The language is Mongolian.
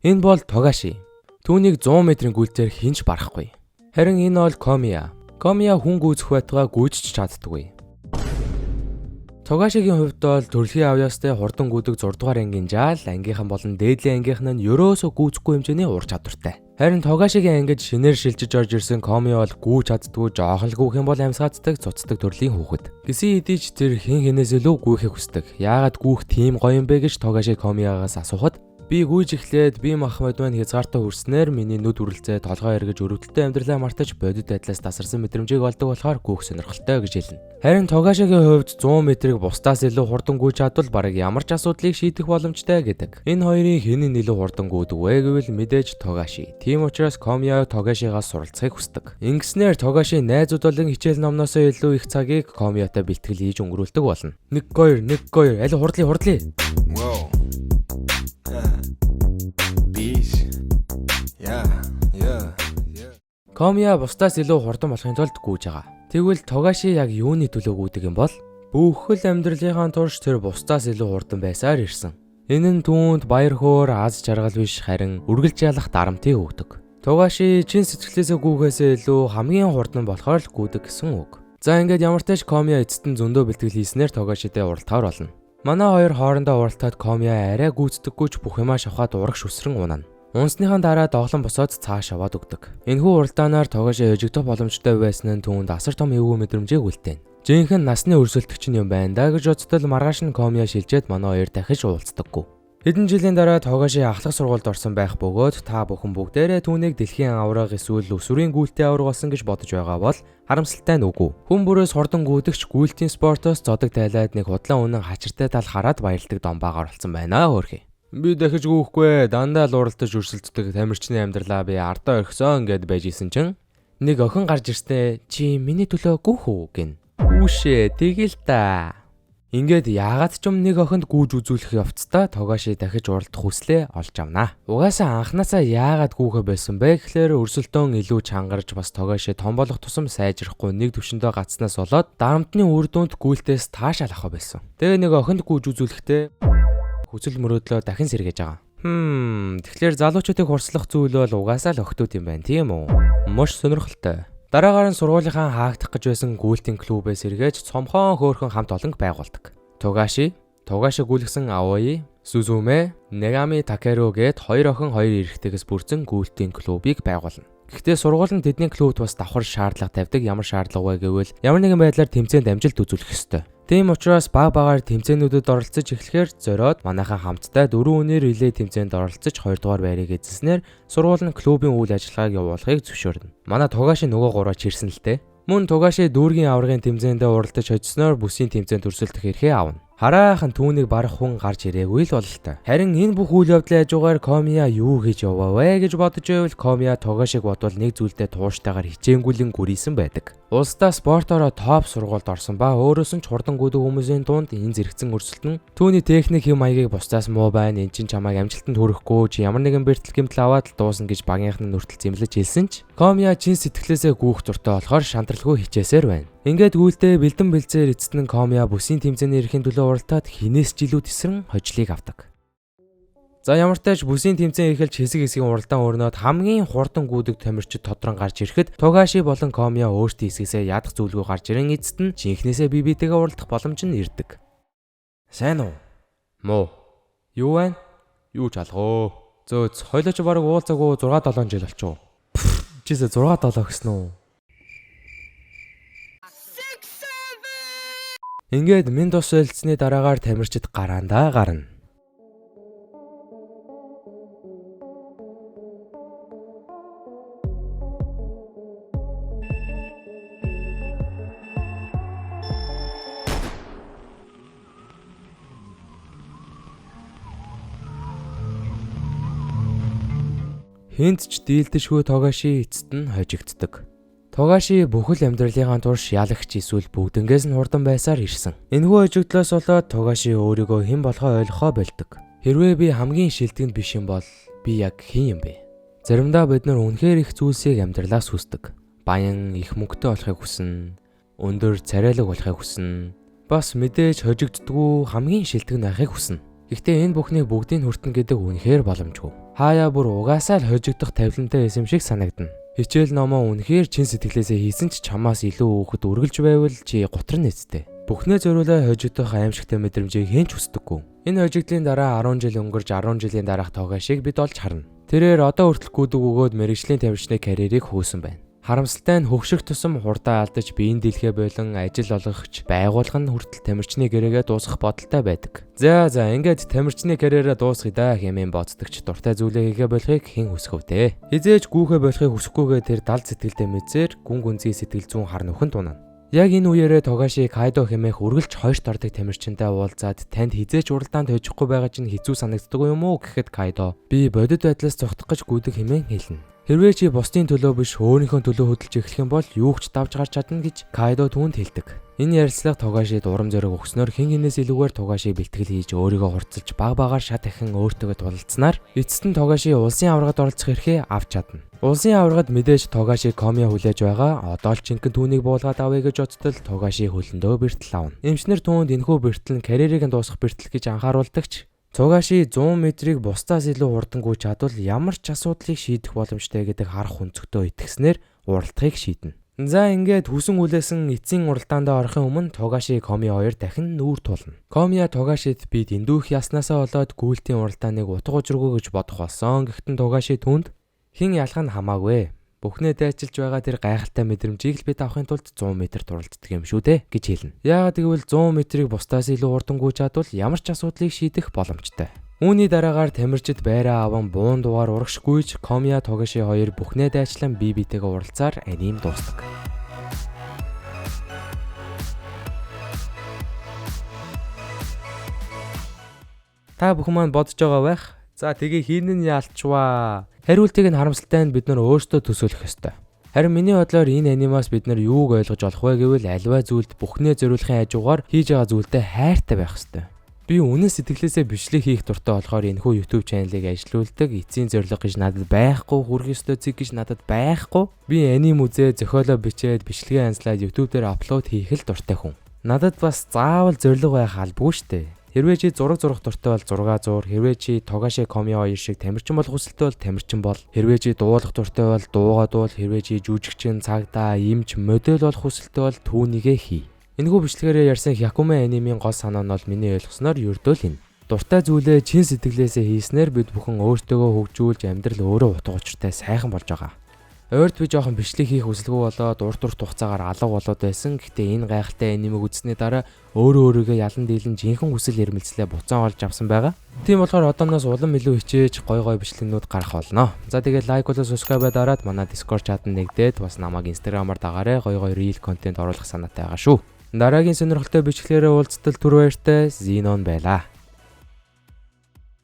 Энэ бол Тогаши. Түүнийг 100 метрийн гүйлтээр хэн ч барахгүй. Харин энэ бол Комия. Комия хүн гүйцэх байтугай гүйжиж чаддаггүй. Тогашигийн хувьд бол төрөлхийн авьяастай хурдан гүйдэг 6 дугаар ангийн жаал, ангийнхан болон дээдлийн ангийнхан нь ерөөсөө гүйцэхгүй хэмжээний ур чадвартай. Харин Тогашигийн ангид шинээр шилжиж орж ирсэн Комия бол гүйж чаддгүй, жоохон л гүйх юм бол амьсгаацдаг, цуцдаг төрлийн хүүхэд. Гэсэн хэдий ч тэр хэн хэнээс илүү гүйхийг хүсдэг. Яагаад гүйх тийм гоё юм бэ гэж Тогаши Комиягаас асуухад би гүйж эхлээд бие махбод маань хязгаартай хүрснээр миний нүд үрэлцээ, толгой эргэж өрөвдөлтөй амьдралаа мартаж бодит байдлаас тасарсан мэдрэмжийг олдог болохоор гүйх сонирхолтой гэж хэлнэ. Харин Тогашигийн хувьд 100 метрийг бусдаас илүү хурдан гүйж чадвал бараг ямар ч асуудлыг шийдэх боломжтой гэдэг. Энэ хоёрын хэн нь илүү хурдан гүйдэг вэ гэвэл мэдээж Тогаши. Тийм учраас Комия Тогашигаас суралцахыг хүсдэг. Ингэснээр Тогаши найзууд болон хичээл номноосоо илүү их цагийг Комиятай бэлтгэл хийж өнгөрүүлдэг болно. 1 2 1 2 аль хурдлаа хурдлаа. Whoa. Bitch. Yeah, yeah, yeah. Комия бусдаас илүү хурдан болохын тулд гүйж байгаа. Тэгвэл Тогаши яг юуны төлөө гүйдэг юм бол? Бүхэл амьдралынхаа турш тэр бусдаас илүү хурдан байсаар ирсэн. Энэ нь түүнд баяр хөөр, аз жаргал биш харин үргэлж ялах дарамтыг өгдөг. Тогаши чин сэтгэлээсээ гүйхээсээ илүү хамгийн хурдан болохоор л гүйдэг гэсэн үг. За ингээд ямар ч тач Комия эцэст нь зөндөө бэлтгэл хийснээр Тогашитэй уралдахаар болно. Манай хоёр хоорондоо уралдахад Комия арай гүйцэдэггүй ч бүх юмаа шавхаад урагш үсрэн унана. Унсныхаа дараа доглон босоод цааш аваад өгдөг. Энэхүү уралдаанаар Тогаши хожигдох боломжтой байсан нь түүнд асар том эвгүй мэдрэмжийг үлдээнэ. Жинхэнэ насны өрсөлдөгч нь юм байна да гэж бодтол маргааш нь Комия шилжээд манай хоёр дахиж уулздаггүй. Хэдэн жилийн дараа Тогаши ахлах сургуульд орсон байх бөгөөд та бүхэн бүгдээрээ түүнийг дэлхийн аварга эсвэл өсвөрийн гүйлтийн аварга болсон гэж бодож байгаа бол харамсалтай нь үгүй. Хүн бүрээс хурдан гүйдэгч гүйлтийн спортоос зодог тайлаад нэг худлаа үнэн хачиртай тал хараад баярладаг домбаагаар болсон байна хөөрхий. Би дахиж гүйхгүй, дандаа л уралдаж өрсөлддөг тамирчны амьдралаа би ардаа орхисон гэд байж исэн чинь нэг охин гарч ирснээ чи миний төлөө гүйх үү гин. Үүшээ тэгэл та. Ингээд яагаад ч юм нэг охинд гүйж үзүүлэх явцдаа Тогаши дахиж уралдах хүслээ олж авнаа. Угаасаа анханасаа яагаад гүйхэ байсан бэ гэхлээр өрсөлдөөн илүү чангарч бас Тогаши том болох тусам сайжрахгүй нэг төвшөндөө гацснаас болоод дарамтны үр дүнд гүйлтээс таашаал авах байсан. Тэгээ нэг охинд гүйж үзүүлэхдээ хүсэл мөрөөдлөө дахин сэргээж байгаа. Тэгэхээр залуучуудыг хурцлах зүйл бол угаасаа л охтууд юм байна, тийм үү? Маш сонирхолтой. Дараагаар нь сургуулийнхаа хаагдах гэж байсан гүйлтийн клубээс эргээж цомхон хөөрхөн хамт олонг байгуулдаг. Тогаши, Тогаши гүйлгсэн Аои, Сузуме, Негами Такеру гээд хоёр охин хоёр эрэгтэйгээс бүрдсэн гүйлтийн клубыг байгуулна. Гэхдээ сургууль нь тэдний клубт бас давхар шаардлага тавьдаг. Ямар шаардлага вэ гэвэл ямар нэгэн байдлаар тэмцээнд амжилт үзүүлэх ёстой. Тийм учраас баг багаар тэмцээнүүдэд оролцож эхлэхээр зориод манайхан хамтдаа 4 үнээр реле тэмцээнд оролцож 2 дугаар байрыг эзэлснээр сургууль нь клубын үйл ажиллагааг явуулахыг зөвшөөрнө. Манай Тогаши нөгөө гураа чирсэн л дээ. Мөн Тогаши дүүргийн аваргын тэмцээндээ уралдаж хожсноор бүсийн тэмцээнд өрсөлдөх эрхээ авна. Хараахан түүнийг барах хүн гарч ирээгүй л бололтой. Харин энэ бүх үйл явдлын хажуугаар Комия юу хийж яваа вэ гэж бодож байвал Комия Тогашиг бодвол нэг зүйлдээ тууштайгаар хичээнгүлэн гүрийсэн байдаг. Улсдаа спортоороо топ сургуульд орсон ба өөрөөс нь ч хурдан гүйдэг хүмүүсийн дунд энэ зэрэгцэн өрсөлдөн түүний техник хэм маягийг бусдаас муу байна, эн чинь чамайг амжилтанд хүрэхгүй, чи ямар нэгэн бэртэл гэмтэл аваад л дуусна гэж багийнх нь нүртэл зэмлэж хэлсэн ч Комия чин сэтгэлээсээ гүйх дуртай болохоор шантралгүй хичээсээр байна. Ингээд гүйлдээ бэлдэн бэлзээр эцэст нь Комия бүсийн тэмцээний эрхийн төлөө уралдаад хинээс ч илүү тесрэн хожлыг авдаг. За ямар ч тач бүсийн тэмцээн эхэлж хэсэг хэсгийн уралдаан өрнөд хамгийн хурдан гүйдэг тамирчид тодрон гарч ирэхэд Тогаши болон Комия өөрсдийн хэсгээсээ ядах зүйлгүй гарч ирэн эцэст нь жинхнээсээ бие биетэйгээ уралдах боломж нь ирдэг. Сайн уу? Муу. Юу байна? Юу ч алгоо. Зөөц хоёлоо ч бараг уулзаагүй 6 7 жил болчихов. Чисээ 6 7 гэсэн үү? Ингээд минь тус ойлцсны дараагаар тамирчид гараандаа гарна. Хинт ч дийлдэшгүй Тогаши эцэст нь хожигддог. Тогаши бүхэл амьдралынхаа турш ялагч эсвэл бүгднгээс нь хурдан байсаар ирсэн. Энэхүү хожигдлоос болоод Тогаши өөрийгөө хэн болохоо ойлгохоо болдог. Хэрвээ би хамгийн шилдэг нь биш юм бол би яг хэн юм бэ? Заримдаа бид нар үнэхээр их зүйлсийг амьдралаас хүсдэг. Баян их мөнгөтэй болохыг хүснэ, өндөр царайлаг болохыг хүснэ, бас мэдээж хожигддгүй хамгийн шилдэг нь байхыг хүснэ. Гэхдээ энэ бүхнийг бүгдийг хүртэнэ гэдэг үнэхээр боломжгүй. Хаяа бүр угаасаа л хожигдох тавилантай байсан юм шиг санагдана. Хичээл номоо үнэхээр чин сэтгэлээсээ хийсэн ч чамаас илүү хүүхэд үргэлж байвал чи гутрна эцтэй. Бүхнээ зориулаа хожигдох аимшигтай мэдрэмжийг хэн ч хүсдэггүй. Энэ хожигдлын дараа 10 жил өнгөрж 10 жилийн дараах Тогашиг бид олж харна. Тэрээр одоо хүртэл гүдэг өгөөд мэрэгжлийн тамирчны карьерийг хөөсөн байна. Харамсалтай нь хөгшрөх тусам хурдаа алдаж биеийн дэлхээ болон ажил олгогч байгууллага нь хүртэл тамирчны гэрээгээ дуусгах бодолтой байдаг. За ингээд тамирчны карьераа дуусгая да хэмээн боддогч дуртай зүйлээ хийгээ болохыг хэн хүсэх вэ те? Хизээж гүүхэ болохыг хүсэхгүйгээ тэр дал сэтгэлдээ мэдсээр гүн гүнзгий сэтгэл зүүн хар нүхэн тунана. Яг энэ үеэрээ Тогаши Кайдо хэмээх үргэлж хоёрт ордог тамирчинтай уулзаад танд хизээч уралдаанд хожихгүй байгаа чинь хэцүү санагддаг юм уу гэхэд Кайдо би бодит байдлаас зугтах гэж гүйдэг хэмээн хэлнэ. Хэрвээ чи бусдын төлөө биш өөрийнхөө төлөө хөдөлж эхлэх юм бол юу ч давж гарч чадна гэж Кайдо түүнд хэлдэг. Энэ ярилцлага Тогашид урам зориг өгснөөр хэн хэнээс илүүгээр Тогаши бэлтгэл хийж өөрийгөө хурцлж баг багаар шат ахин өөртөөгөө тулалдсанаар эцэст нь Тогаши улсын аваргад оролцох эрхээ авч чадна. Улсын аваргад мэдээж Тогаши Комия хүлээж байгаа. Одоо л жинхэнэ түүнийг буулгаад авъя гэж бодтол Тогаши хөлөндөө бэртэл авна. Эмчнэр түүнд энэхүү бэртэл нь карьерийг нь дуусгах бэртэл гэж анхааруулдагч Тогаши 100 метрийг бусдаас илүү хурдан гүйж чадвал ямар ч асуудлыг шийдэх боломжтой гэдэг харах өнцгтөө итгэснээр уралдахыг шийднэ. За ингээд хүсэн хүлээсэн эцсийн уралдаандаа орохын өмнө Тогаши Комия хоёр дахин нүүр тулна. Комия Тогашид би дэндүүх яснаасаа болоод гүйлтийн уралдааныг утга учиргүй гэж бодох болсон. Гэхдээ Тогаши түүнд хэн ялах нь хамаагүй. Бүхнээ дайчилж байгаа тэр гайхалтай мэдрэмжийг л бид авахын тулд 100 метр туралддаг юм шүү дээ гэж хэлнэ. Яагаад гэвэл 100 метрийг бусдаас илүү хурдан гүйж чадвал ямар ч асуудлыг шийдэх боломжтой. Үүний дараагаар тамирчид байраа аван буун дугаар урагш гүйж Комия Тогаши хоёр бүхнээ дайчлан бие биетэйгээ уралцаар аним дуустдаг. Та бүхэн маань бодож байгаа байх. За тэгээ хин нь ялчваа. Хариултыг нь харамсалтай нь бид нар өөрсдөө төсөөлөх ёстой. Харин миний бодлоор энэ анимаас бид нар юуг ойлгож олох вэ гэвэл альва зүйлд бүхнээ зориулахын хажуугаар хийж байгаа зүйлдээ хайртай байх ёстой. Би үнэн сэтгэлээсээ бичлэг хийх дуртай болохоор энэхүү YouTube channel-ыг ажилуулдаг. Эцсийн зорилго гэж надад байхгүй, хүрэх ёстой цэг гэж надад байхгүй. Би аним үзээ, зохиолоо бичээд, бичлэгээ анзлаад YouTube дээр апплод хийх л дуртай хүн. Надад бас заавал зорилго байх албагүй шүү дээ. Хэрвээ чи зураг зурах дуртай бол зургаа зур, хэрвээ чи Тогаши Комия хоёр шиг тамирчин болох хүсэлтэй бол тамирчин бол, хэрвээ чи дуулах дуртай бол дуугаа дуул, хэрвээ чи жүжигчин, цагдаа, эмч, модель болох хүсэлтэй бол түүнийгээ хий. Энэхүү бичлэгээрээ ярьсан Хякуме анимын гол санаа нь бол миний ойлгосноор ердөө л энэ. Дуртай зүйлээ чин сэтгэлээсээ хийснээр бид бүхэн өөртөөгөө хөгжүүлж амьдрал өөрөө утга учиртай сайхан болж байгаа. Ойрт би жоохон бичлэг хийх хүсэлгүй болоод урт хугацаагаар алга болоод байсан. Гэхдээ энэ гайхалтай анимыг үзсний дараа өөрөө өөрийгөө ялан дийлэн жинхэнэ хүсэл эрмэлзлээ буцаан олж авсан байгаа. Тийм болохоор одооноос улам илүү хичээж гой гой бичлэгнүүд гарах болно. За тэгээд лайк болон subscribe дараад манай Discord chat-д нэгдээд бас намайг Instagram-аар дагаарай. Гой гой reel content оруулах санаатай байгаа шүү. Дараагийн сонирхолтой бичлэгээрээ уулзтал түр баяртай Zenon байлаа.